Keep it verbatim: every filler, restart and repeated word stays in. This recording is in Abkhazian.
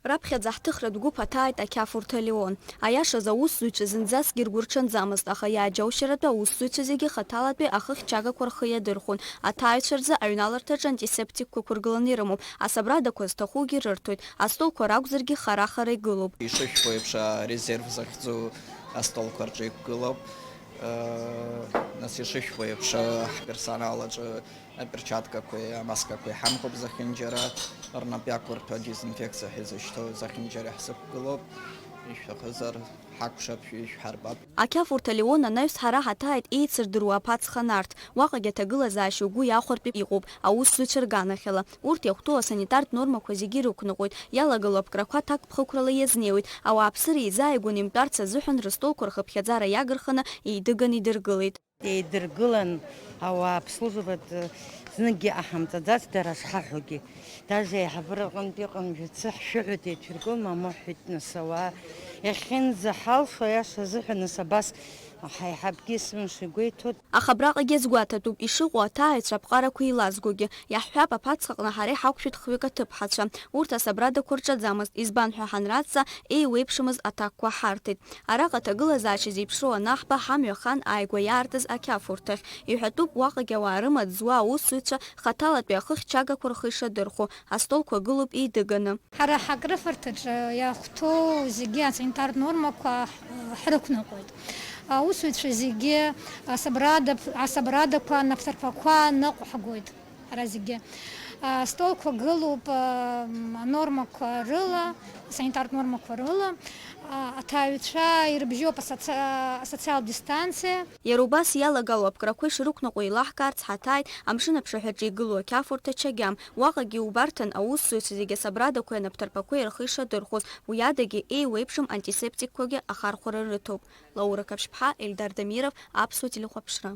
Раԥхьаӡа ҳҭыхратә гәыԥ аҭааит ақьафурҭа Леон. Аиашаз, аусзуҩцәа зынӡаскгьы ргәы рҽанӡамызт, аха иааџьаушьаратәы аусзуҩцәа зегьы хаҭалатәи ахыхьчагақәа рхы иадырхәон, аҭааҩцәа рзы аҩналарҭаҿы антисептикқәа ықәыргыланы ирымоуп, асабрадақәа зҭахугьы рырҭоит, астолқәа ракәзаргьы хара-хара игылоуп. Ишышәҳәо еиԥш, арезерв захьӡу астолқәа рҿы иқәгылоуп. Нас ишышәҳәо еиԥш, ҳперсонал аҿы аперчаткақәеи амаскақәеи ҳамхуп зехьынџьара, рнапы иақәырҭәа адезинфекциа ҳәа изышьҭоу зехьынџьара ҳзықәгылоуп, ишәҭахызар, ҳакәшап, шәи шәҳарбап. Ақьафурҭа Леон анаҩс ҳара ҳаҭааит еицырдыруа аԥацха нарҭ, уаҟагьы аҭагылазаашьа угәы иахәартә иҟоуп аусзуҩцәа рганахьала. Урҭ иахәҭоу асанитартә нормақәа зегьы ирықәныҟәоит, иалагылоу аԥкрақәа ҭакԥхықәрала иазнеиуеит, ауааԥсыра еизааигәаны имтәарц азыҳәан рыстолқәа рхыԥхьаӡара иагырханы еидыганы идыргылеит. Еидыргылан ауаа аԥслужбатә зныкгьы ҟаҳамҵаӡац, дара шҳаҳәогьы. Даже аиҳабыра аҟынтә иҟан жәацы ҳшәыҳәоит, еицәыргома, мамоу ҳҳәеит, нас, ауаа иахьынӡаҳалшо, аиаша азыҳәан, нас, абас ҳаиҳабгьы есымша игәеиҭоит. Аха абраҟагьы азгәаҭатәуп, ишыҟоу аҭааҩцәа аԥҟарақәа еилазгогьы. Иаҳҳәап, аԥацхаҟны ҳара иҳақәшәеит хҩык аҭыԥҳацәа. Урҭ асабрадақәа рҿаӡамызт, избан ҳәа ҳанрацҵа, еиуеиԥшымыз аҭакқәа ҳарҭеит. Араҟа аҭагылазаашьа зеиԥшроу анаҳба ҳамҩа хан ааигәа иаартыз ақьафурҭахь. Иҳәатәуп, уаҟагь ауаа рымаҵ зуа аусзуҩцәа хаҭалатәи ахыхьчагақәа рхы ишадырхәо, астолқәа гылоуп еидыганы. Ҳара ҳакрыфарҭаҿы иахәҭоу зегьы асанитартә нормақәа ҳрықәныҟәоит. Аусзуҩцәа зегьы асабрада-, асабрадақәа, анапҭарԥақәа ныҟә ҳгоит. Ҳара зегьы астолқәа гылоуп анормақәа рыла, асанитартә нормақәа рыла. Аҭааҩцәа ирыбжьоуп асоци-, асоциалтә дистанциа. Иара убас иалагало аԥкрақәа ишрықәныҟәо еилаҳкаарц ҳаҭааит амшын аԥшаҳәаҿы игылоу ақьафурҭа Чагьам. Уаҟагьы иубарҭан аусзуҩцәа зегьы асабрадақәеи анапҭарԥақәеи рхы ишадырхәоз, уи адагьы еиуеиԥшым антисептикқәагьы ахархәара рыҭоуп. Лаура Қаԥшьԥҳа, Ельдар Дамиров, Аԥсуа телехәаԥшра.